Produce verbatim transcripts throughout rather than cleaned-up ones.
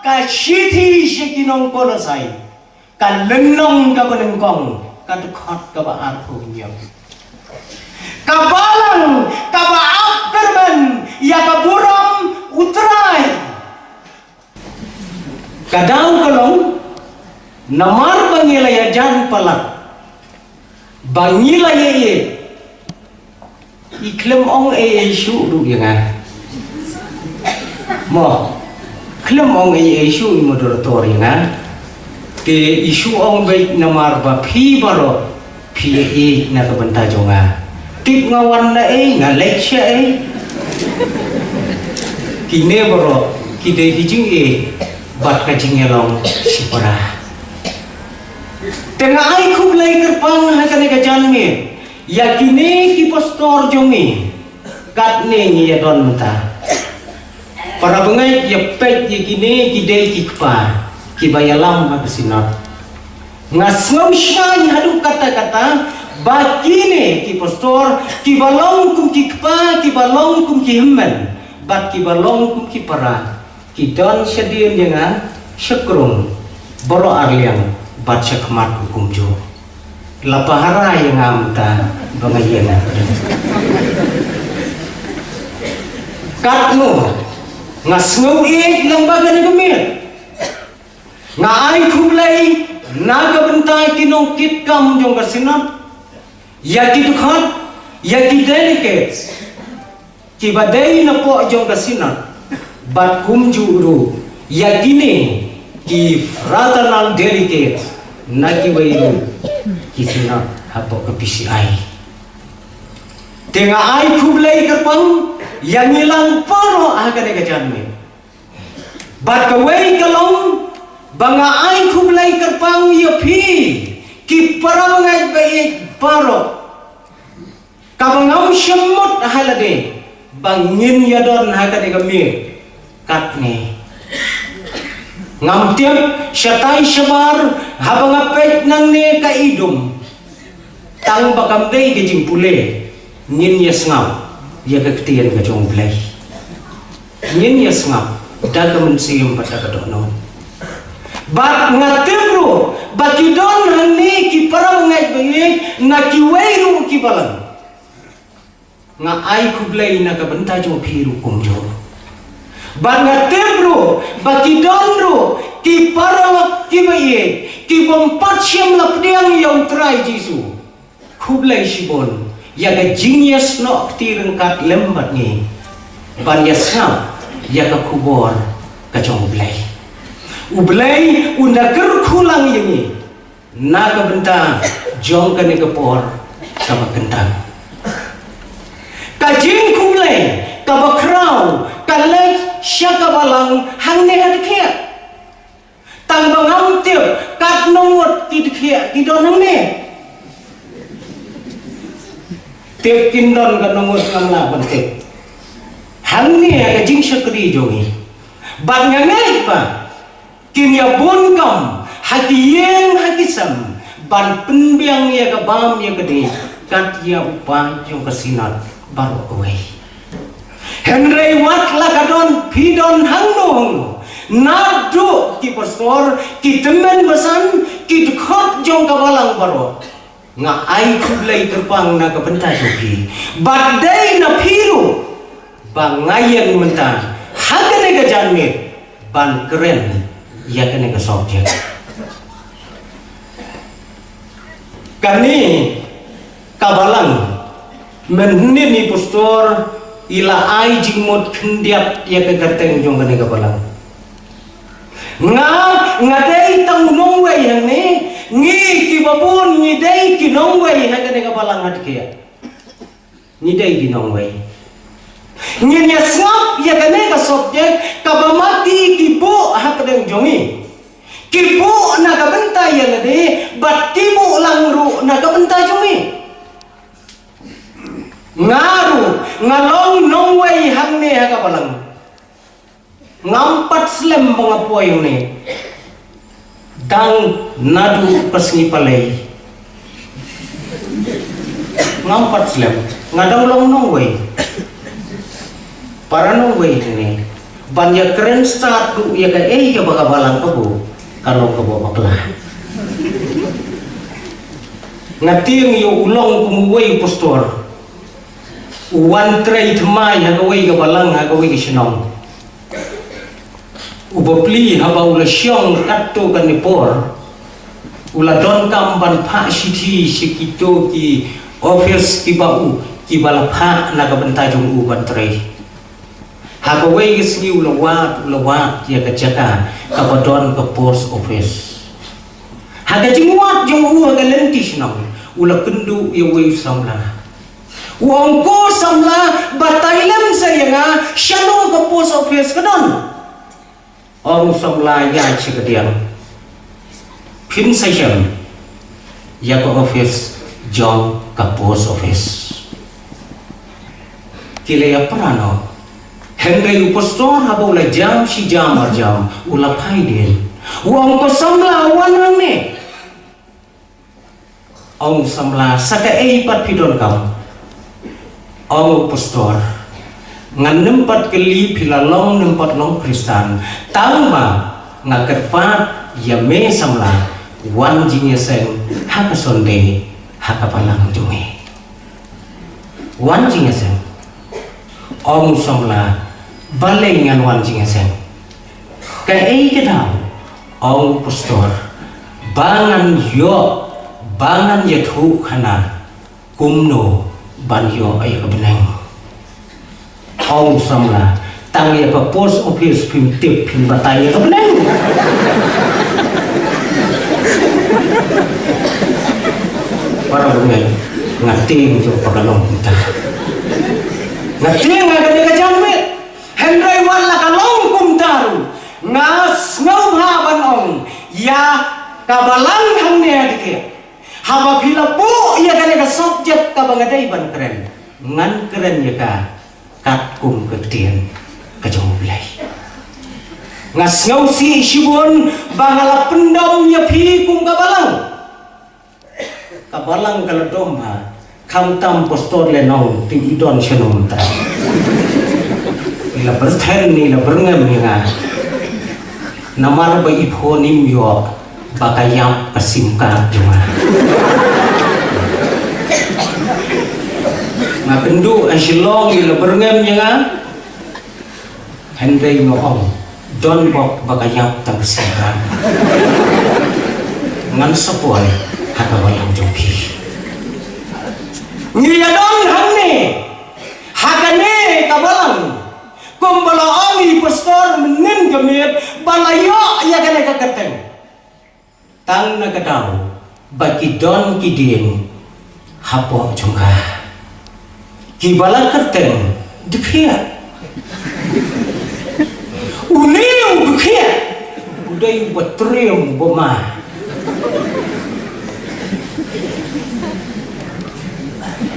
Ka shithi sha ki nong Kolosai, ka lynnong kaba nyngkong, ka dkhot kaba arphew hynñiew. Ka balang kaba ap kyrmen ïa ka burom U Trai. Ka daw ka long, namar ba ngi la ïajan palat, ba ngi la ïa ïeit. I khlem ong ei ei shuh ruh ïa nga. Mo, khlem ong ei ei shuh i moderator ïa nga. Te i shu ong beit namar ba phi baroh phi ïeit na ka bynta jong nga. Tip nga wan na ei, nga leit sha ei. Kine baroh ki dei ki jingïeit bad ka jingïalong shipara. Te nga ai khublei kyrpang ha kane ka janmiet ïa kine ki pastor jong ngi. Katne ngi ïa don mynta. Para bangeit, ïa peit ïa kine ki dei ki kpa kiba ïalam ha ka Synod. Nga sngew shai haduh katta katta ba kine ki pastor kiba long kum ki kpa, kiba long kum ki hynmen bad kiba long kum ki para, ki don shadien ïa nga, sha krung baroh arliang bad sha khmat u kumjuh. La pahara ïa nga mynta ba nga ïeng. Katno nga sngew ïeit lang ba kane ka miet. Nga ai khublei na ka bynta ki nongkitkam jong ka Synod, ïa ki dkhot, ïa ki delegates kiba dei na poh jong ka Synod, bad kumjuh ruh ïa kine ki fraternal delegates na kiwei ruh ki Synod hapoh ka P C I. Te nga ai khublei kyrpang ïa ngi lang baroh ha kane ka janmiet. Bad kawei ka long ba nga ai khublei kyrpang ïa phi ki para bangeit ba ïeit baroh. Kaba ngam shym mut ha lade ba ngin ïa don ha kane ka miet katne. Ngam tip shatai shabar haba nga peit nangne ka i dum. Tang ba kam dei ka jingpule, ngin ïa sngap ïa ka ktien ka jong U Blei. Ngin ïa sngap da ka mynsiem bad da ka dohnud. Bad nga tip ruh ba ki don hangne ki para bangeit ba ïeit na kiwei ruh ki balang. Nga ai khublei na ka bynta jong phi ruh kumjuh. Bad nga tip ruh ba ki don ruh ki paralok kiba ïeit kibym pat shym la pdiang ïa U Trai Jisu. Khublei shibun ïa ka jingïasnoh kti ryngkat lem bad ngi ban ïa sngap ïa ka khubor ka jong U Blei. U Blei un da kyrkhu lang ïa ngi na ka bynta jong kane ka por kaba kyntang. Ka jingkhublei kaba khraw ka leit sha ka balang hangne ha dkhia. Tang ba ngam tip katno ngut ki dkhia ki don hangne. Tip kin don katno ngut ngam lah ban tip. Hangne ha ka jingshakri jong ngi. Bad nga ngeit ba kin ïa bun kam ha ki ïing ha ki sem ban pynbiang ïa ka bam ïa ka dih kat ïa u paid jong ka Synod baroh kawei. Hynrei wat la ka don phi don hangno hangno, naduh ki pastor, ki tymmen basan, ki dkhot jong ka balang baroh. Nga ai khublei kyrpang na ka bynta jong phi. Bad dei na phi ruh ba nga ïeng mynta ha kane ka janmiet ban kren ïa kane ka subject. Kane ka balang, mynhynnin i pastor i la ai jingmut khyndiat ïa ka kyrteng jong kane ka balang. Nga, nga dei tang u nongwei hangne, ngi kiba bun ngi dei ki nongwei ha kane ka balang ha dkhia. Ngi dei ki nongwei. Ngin ïa sngap ïa kane ka subject kaba ma ki ki buh ha ka deng jong ngi. Ki buh na ka bynta ïa lade bad ki buh lang ruh na ka bynta jong ngi. Nga ruh nga long nongwei hangne ha ka balang. Ngam pat slem ba nga poi hangne. Dang naduh ka sngi palei. Ngam pat slem. Nga dang long nongwei. Para nongwei hangne. Ban ïa kren stad ruh ïa kaei kaba ka balang ka buh, ka long kaba bakla. Nga tieng ïa u long kum uwei u pastor u wan trei thymmai ha kawei ka balang ha kawei ka shnong. U bapli haba u la shong katto katne por, u la donkam ban phah shithi sha kito ki office kiba u, kiba la phah na ka bynta jong u ban trei. Ha kawei ka sngi u la wad, u la wad ïa ka jaka kaba don ka post office. Ha ka jingwad jong u ha ka lynti shnong, u la kynduh ïa uwei u samla. U ong, "Ko samla, batai lem sa ïa nga shano ka post office ka don." Ong u samla, "Ïaid sha ka diang, phin sa shem ïa ka office jong ka post office." Ki la ïa para noh. Hynrei u pastor haba u la jam shi jam ar jam, u la phai dien. U ong, "Ko samla, wan hangne." Ong u samla, "Sa kaei pat phi donkam?" Ong u pastor, "Ngan nym pat kylli phi la long nym pat long Khristan, tang ba nga kyrpad ïa me samla, wan jingïaseng ha ka Sunday ha ka balang jong me. Wan jingïaseng." Ong u samla, "Balei ngan wan jingïaseng? Kaei ka daw?" Ong u pastor, "Ba ngan ïoh, ba ngan ïathuh khana kumno ban ïoh ïa ka bneng." Ong u samla, "Tang ïa ka post office phim tip, phim batai ïa ka bneng." Para bangeit, nga tieng jong pha ka long kumta. Nga tieng ha kane ka janmiet. Hynrei wat la ka long kumta ruh, nga sngewbha ban ong ïa ka balang hangne ha dkhia, haba phi la buh ïa kane ka subject kaba nga dei ban kren, ngan kren ïa ka katkum ka ktien ka jong U Blei. Nga sngewsih shibun ba nga la pyndom ïa phi kum ka balang. Ka balang ka la dom ha, khamtam pastor Lenong, te i don shano mynta. I la byrthen, i la byrngem ïa nga. Namar ba i phone im ïoh ba ka ïap ka sim card jong nga. Nga kynduh ha Shillong, i la byrngem ïa nga. Hynrei nga ong, don bok ba ka ïap tang ka sim card. Ngan sa poi ha ka balang jong phi. Ngi ïa don hangne ha kane ka balang, kumba la ong i pastor mynnin ka miet, ba la ïoh ïa kane ka kyrteng. Tang na ka daw ba ki don ki dieng hapoh jong ka. Kiba la kyrteng Dkhia. Une u Dkhia u dei uba triem uba ma.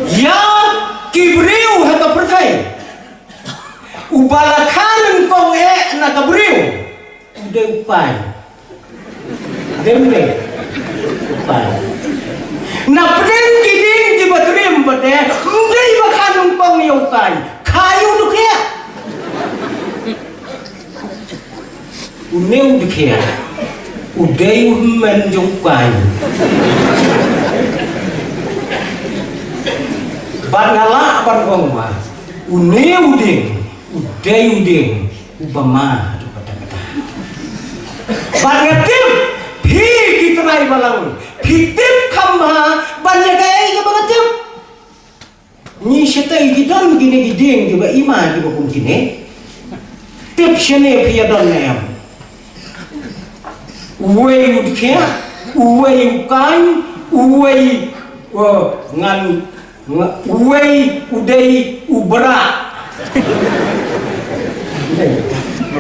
Ïa ki briew ha ka pyrthei, uba la kha nyngkong eh na ka briew u dei u Kaiñ. Dei, u dei u Kaiñ. Na pdeng ki dieng kiba triem pat de, ym dei ba kha nyngkong ïa u Kaiñ, kha ïa u Dkhia. Une u Dkhia u dei u hynmen jong u Kaiñ. Bad nga lah ban ong ba une u dieng u dei u dieng uba ma haduh katta katta. Bad nga tip phi ki trai balang, phi tip kham bha ban ïa kaei kaba nga tip. Ngi shatei ki don kine ki dieng kiba i ma kiba kum kine. Tip shane phi ïa don ne em. Uwei u Dkhia, uwei u Kaiñ, uwei, uh, ngan Nga, uwei u dei u Brah.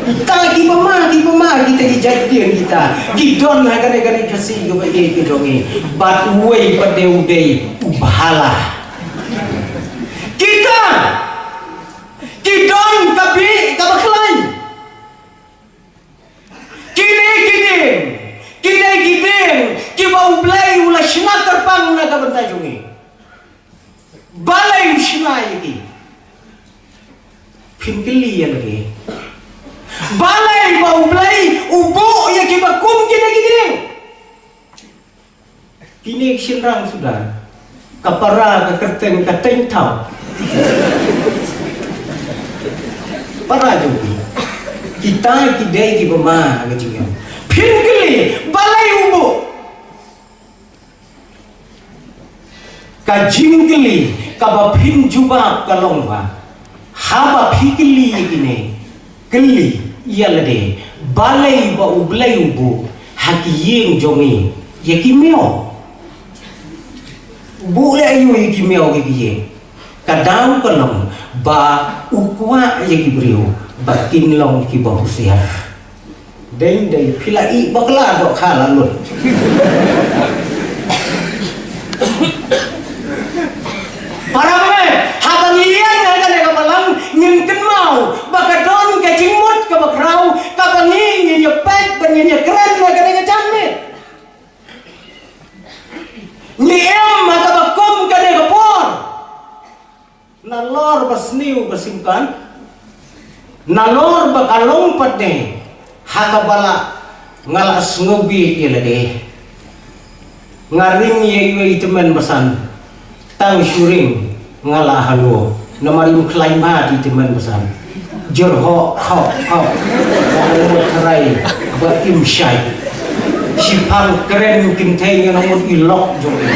Kita kiba ma, kiba ma, kita ki jait dieng kita ki don ha kane ka ri Khasi kaba ïeit ka jong ngi. Bad uwei pat de u dei u Bhala. Kita ki don ka bih kaba khlaiñ. Kine ki dieng, kine ki dieng kiba U Blei u la shna kyrpang na ka bynta jong ngi. Balei u shna ïa ki? Phin kylli ïa lade. Balei ba U Blei u buh ïa kiba kum kine ki dieng? Kine ki shynrang suda, ka para ka kyrteng ka teng thaw. Para jong ki, kita ki dei kiba ma ka jingim. Phin kylli balei u buh? Ka jingkylli kaba phin jubab ka long ba, haba phi kylli ïa kine, kylli ïa lade, balei ba U Blei u buh ha ki ïing jong ngi ïa ki miaw? U buh leh aïu ïa ki miaw ïa ki ïing? Ka daw ka long ba u kwah ïa ki briew ba kin long kiba husiar. Dei, dei, phi la ïeh bakla dohkha la lut. Para bangeit, haba ngi ïeng ha kane ka balang, ngin kynmaw ba ka don ka jingmut kaba khraw kaba ngi ngin ïa peit bad ngin ïa kren ha kane ka janmiet. Ngi im ha kaba kum kane ka por. Nalor ba sniew ba sngewkan, nalor ba ka long pat de, ha kaba lah nga la sngewbha ïa lade. Nga ring ïa iwei i tymmen basan, tang shu ring nga la halu, namar ym khlaiñ bha i tymmen basan. Jyrhoh, hoh, hoh. Ba ngan mut tharai ba im shai. Shiphang kren kynthei ngan mut i lok jong i.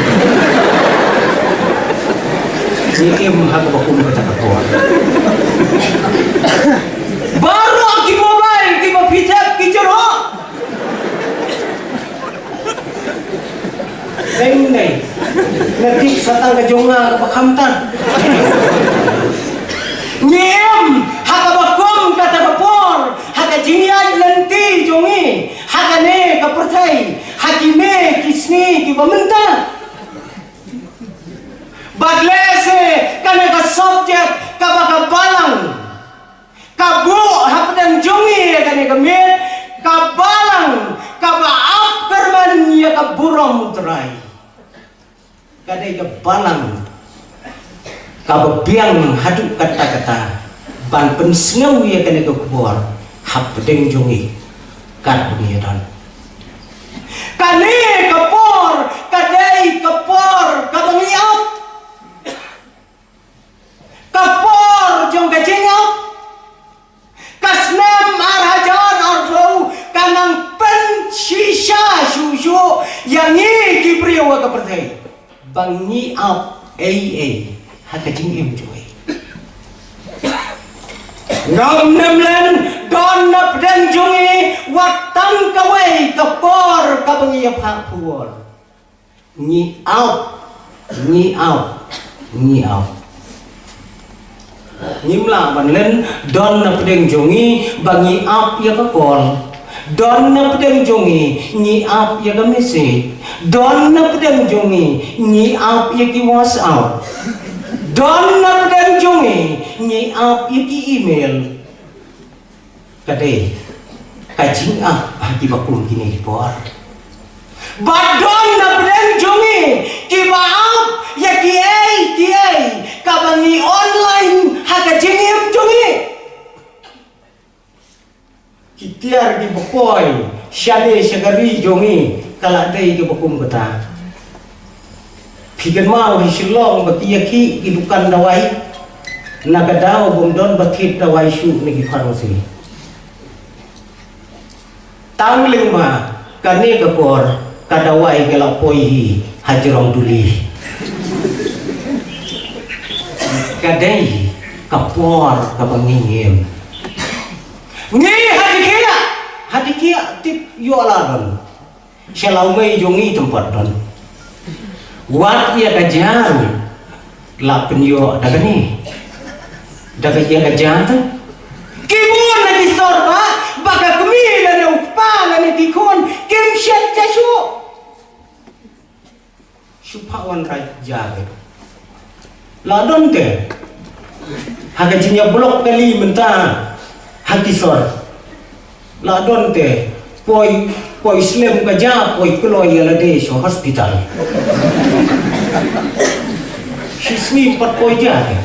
Ngi im ha kaba kum kata ka por. Baroh ki mobile kiba phi thep ki jyrhoh. Dei ne, na tip sa tang ka jong nga kaba kham tang. Ngi im ha kaba kum kata ka por, ha ka jingïaid lynti jong ngi, ha kane ka pyrthei, ha kine ki sngi kiba mynta. Bad lehse kane ka subject kaba ka balang ka buh hapdeng jong ngi ïa kane ka miet, ka balang kaba ap kyrmen ïa ka burom U Trai. Ka dei ka balang kaba biang haduh katta katta ban pynsngew ïa kane ka khubor hapdeng jong ngi katba ngi ïa don. Kane ka por ka dei ka por kaba ngi ap. Ka por jong ka jingap. Ka snem ar hajar arphew ka nang pynshisha shuh shuh ïa ngi ki briew ha ka pyrthei ba ngi ap ei ei ha ka jingim jong ngi. Ngam nem len don na pdeng jong ngi wat tang kawei ka por kaba ngi ïa phah phuwor. Ngi ap, ngi ap, ngi ap. Ngim lah ban len don na pdeng jong ngi ba ngi ap ïa ka call. Don na pdeng jong ngi ngi ap ïa ka message. Don na pdeng jong ngi ngi ap ïa ki WhatsApp. Don na pdeng jong ngi ngi ap ïa ki email. Ka dei ka jingap ha kiba kum kine ki por. Bad don na pdeng jong ngi kiba ap ïa kiei kiei kaba ngi online ha ka jingim jong ngi. Ki tiar kiba poi shane sha ka ri jong ngi ka la dei kiba kum kata. Phi kynmaw ha Shillong ba ki ïa khih ki dukan dawai na ka daw bym don ba thied dawai shuh na ki pharmacy. Tang lyngba kane ka por ka dawai ka la poi hi ha jrong duli. Ka dei ka por kaba ngi ngim. Ngi ha dikhiah, ha dikhiah tip ïoh la don. Sha lawmei jong ngi tympat don. Wat ïa ka jar la pynïoh da kane. Da ka ïa ka jar. Ki bun na ki sor ba, ba ka kmie lane u kpa lane ki khun kim shet ja shuh. Shu phah wan raij ja te. La don te. Ha ka jingïa block kali mynta ha ki sor. La don te. Poi, poi slem ka ja, poi kloi ïa lade sha hospital. Shi sngi pat poi ja te.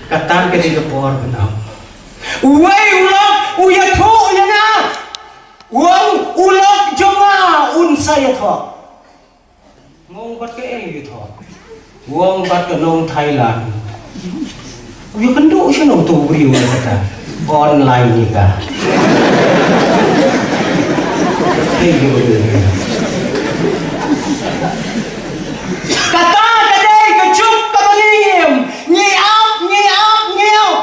Kata ka dei ka por ba ngi ap. Uwei u lok u ïathuh ïa nga. U ong u lok jong nga un sa ïathoh. Nga ong bad kaei u ïathoh? U ong bad ka nong Thailand. U ïakynduh shano uto u briew ïa kata? Online ïa ka. Hei, ïa u briew. Kata ka dei ka juk kaba ngi im. Ngi ap, ngi ap, ngi ap.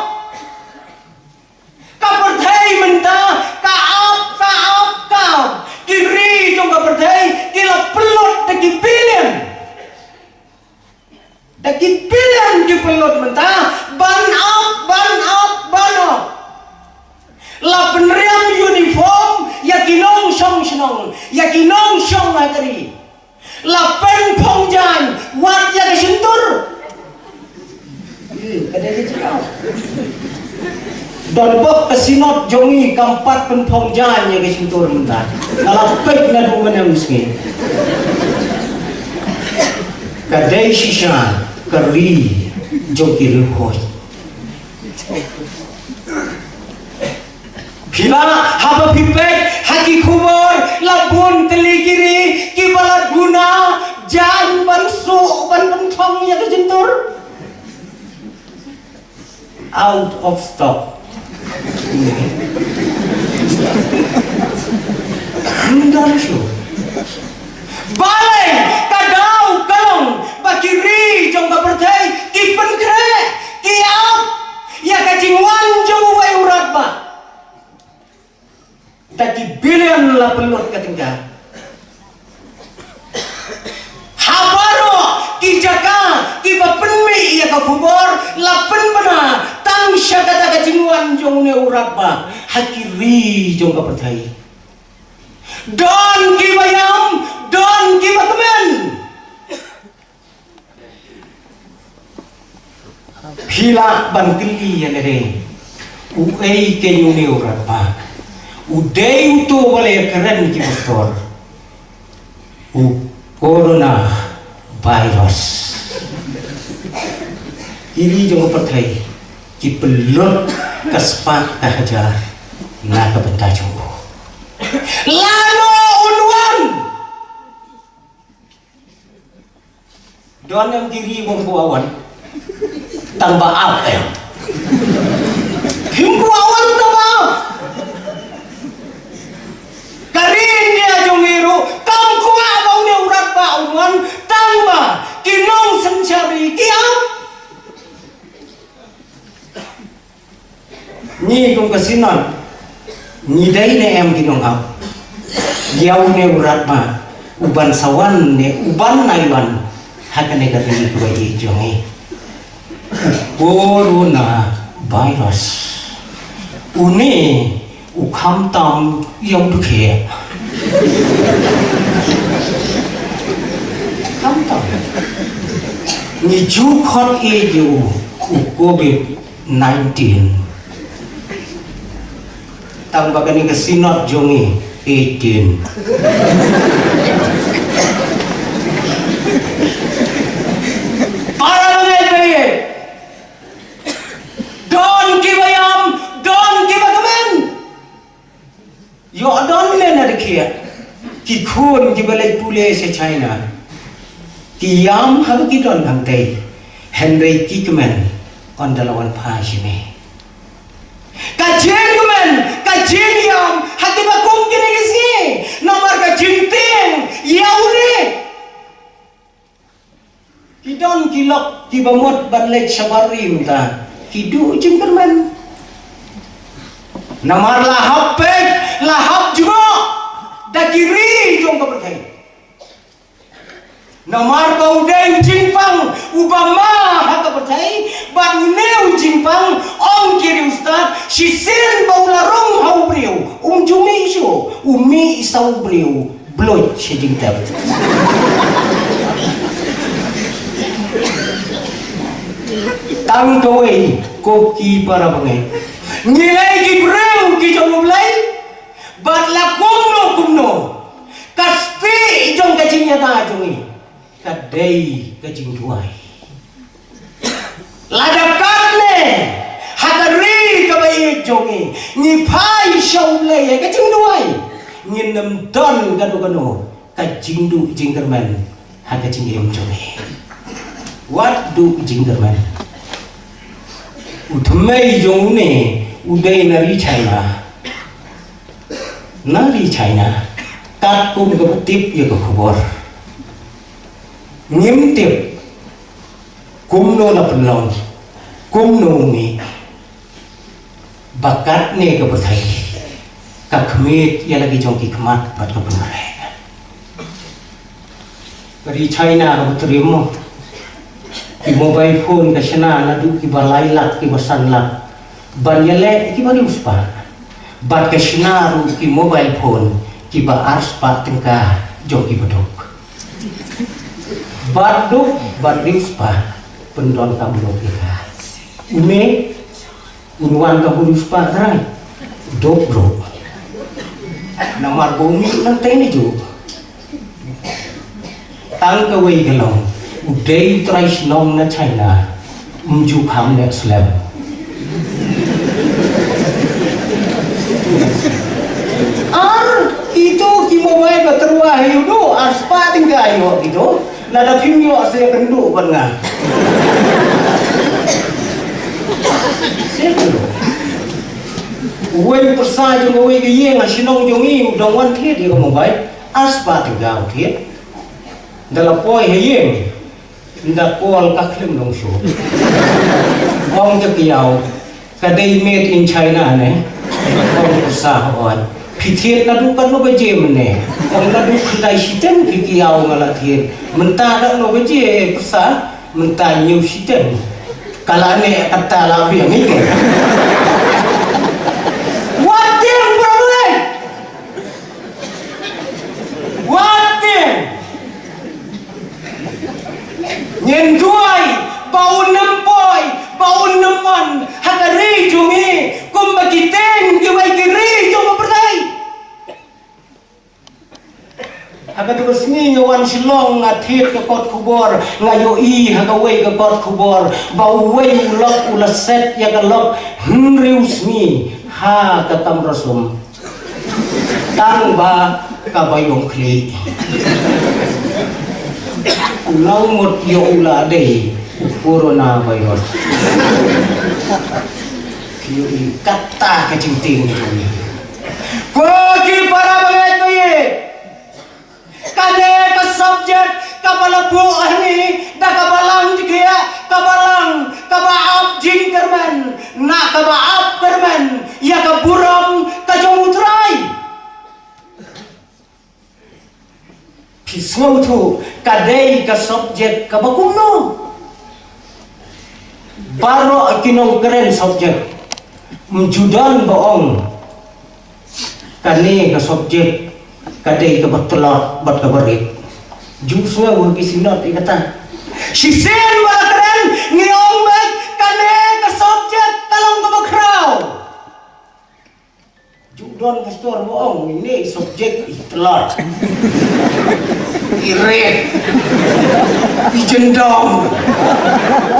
Ka pyrthei mynta ka ap, ka ap, ka ap. Ki ri jong ka pyrthei ki la pynlut da ki billion. Da ki billion ki pynlut mynta ban ap, ban ap, ban ap. La pynriam uniform ïa ki nongshong shnong, ïa ki nongshong ha ka ri. La pynphong jaiñ wat ïa ka shyntur. Ih, ka dei ka jingau. Don bok ka synod jong ngi kam pat pynphong jaiñ ïa ka shyntur mynta. Nga la peit naduh mynne mynskien. Ka dei shisha ka ri jong ki riewkhuid. Phi lah haba phi peit ha ki khubor la bun tylli ki ri kiba la duna jaiñ ban suh ban pynthong ïa ka shyntur. Out of stock. Ym don shuh. Balei ka daw ka long ba ki ri jong ka pyrthei ki pynkhreh, ki ap ïa ka jingwan jong uwei u radbah? Da ki billion la pynlut ka tyngka. Ha baroh ki jaka kiba pynmih ïa ka khubor la pynbna tang sha kata ka jingwan jong une u radbah ha ki ri jong ka pyrthei. Don kiba ïam, don kiba kmen. Phi lah ban kylli ïa lade, uei keiñ une u radbah? U dei uto ba la ïakren ki pastor, u corona virus. Ki ri jong ka pyrthei ki pynlut ka spah ka hajar na ka bynta jong u. Lano un wan? Don em ki ri ba ym kwah wan tang ba ap em? Ym kwah wan tang ba ap. Ka ri India jong ngi ruh kam kwah ba une u radbah un wan tang ba ki nongsynshar ri ki ap. Ngi kum ka synod ngi dei ne em ki nongap ïa une u radbah uban sa wan ne uban nai wan ha kane ka ri kaba ïeit jong ngi? U corona virus une u khamtam ïa u dkhia. Khamtam. Ngi ju khot ïa u, u covid nineteen. Tang ba kane ka synod jong ngi eighteen. Para bangeit, bangeit. Don kiba ïam, don kiba kmen. Ïoh don ne na dkhia ki khun kiba leit pule sha China. Ki ïam haba ki don hangtei, hynrei ki kmen ynda la wan phai shane. Ka jingkmen, ka jingïam ha kiba kum kine ki sngi, namar ka jingtieng ïa une. Ki don ki lok kiba mut ban leit shabar ri mynta ki duh jingkyrmen. Namar la hap peit, la hap jngoh da ki ri jong ka pyrthei. Namar ba u dei u jingpang uba ma ha ka pyrthei, bad une u jingpang, ong ki riewstad, shisien ba u la rung ha u briew, um ju mih shuh, u mih sa u briew. Blood sha jingtep. Tang kawei ko ki para bangeit. Ngi dei ki briew ki jong U Blei. Bad la kumno kumno, ka stieh jong ka jingïada jong ngi ka dei ka jingduwai. Lada katne ha ka ri kaba ïeit jong ngi. Sha U Blei ïa ka jingduwai. Ngin ym don kano kano ka jingduh jingkyrmen ha ka jingim jong ngi. Wat duh jingkyrmen. U thymmei jong une u dei na ri China. Na ri China. Katkum kaba tip ïa ka khubor, ngim tip kumno la pynlong, kumno u mih. Ba katne ka pyrthei ka khmih ïa la ki jong ki khmat bad ka pynrek. Ka ri China kaba triem mo, ki mobile phone ka shna naduh kiba lai lak, kiba san lak, ban ïaleh kiba riewspah. Bad ka shna ruh ki mobile phone kiba arspah tyngka jong kiba duk. Bad duk bad riewspah pyndonkam lok ïa ka. Une un wan ka bun spah trai. Duk bro. Namar ba u mih nangta ne ju. Tang kawei ka long, u dei u trai shnong na China. Ym ju kham leh slem. Ar kito ki mobile ba tyrwa ha ïoh duh arspah tyngka ïoh kito. Lada phim ïoh se kynduh ban nga. Se kynduh. Uwei u pyrsa jong uwei ka ïing ha shnong jong ngi u dang wan thied ïa ka mobile. Arspah tyngka u thied. Nda la poi ha ïing, nda call ka khlem long shuh. Ong ka kiaw, ka dei made in China ne. Ong u pyrsa, oi, phi thied naduh katno baje mynne? Ong naduh khyndai shiteng ki kiaw nga la thied. Mynta katno baje, eh, pyrsa? Mynta hynñiew shiteng. Ka la neh kata la biang ïa ka. Wat tieng bro eh. Wat tieng. Ngin duwai ba un ym poi, ba un ym wan ha ka ri jong ngi kumba ki tieng kiwei ki ri jong ka pyrthei. Ha katu ka sngi nga wan Shillong, nga thied ka kot khubor, nga ïohi ha kawei ka kot khubor ba uwei u lok u la set ïa ka lok hynriew sngi ha ka kamra sum. Tang ba kaba ïong khlieh. U nang mut ïoh u la dei u corona virus. Ïohi kata ka jingtieng jong ngi. Ko ki para bangeit ba ïeit, kane ka subject kaba la buh ha ngi da ka Balang jingkhiah, ka Balang kaba ap jingkyrmen, na kaba ap kyrmen ïa ka burom ka jong U Trai. Phi sngewthuh ka dei ka subject kaba kumno? Baroh ki nongkren subject, ym ju don ba ong kane ka subject ka dei kaba tlot bad kaba rit. Ju sngew ha ki synod ïa kata. Shisien ba la kren ngi ong beit kane ka subject ka long kaba khraw. Ju don pastor ba ong ine i subject i tlot, i rit, i jyndong.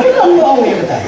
Ju don ba ong ïa kata.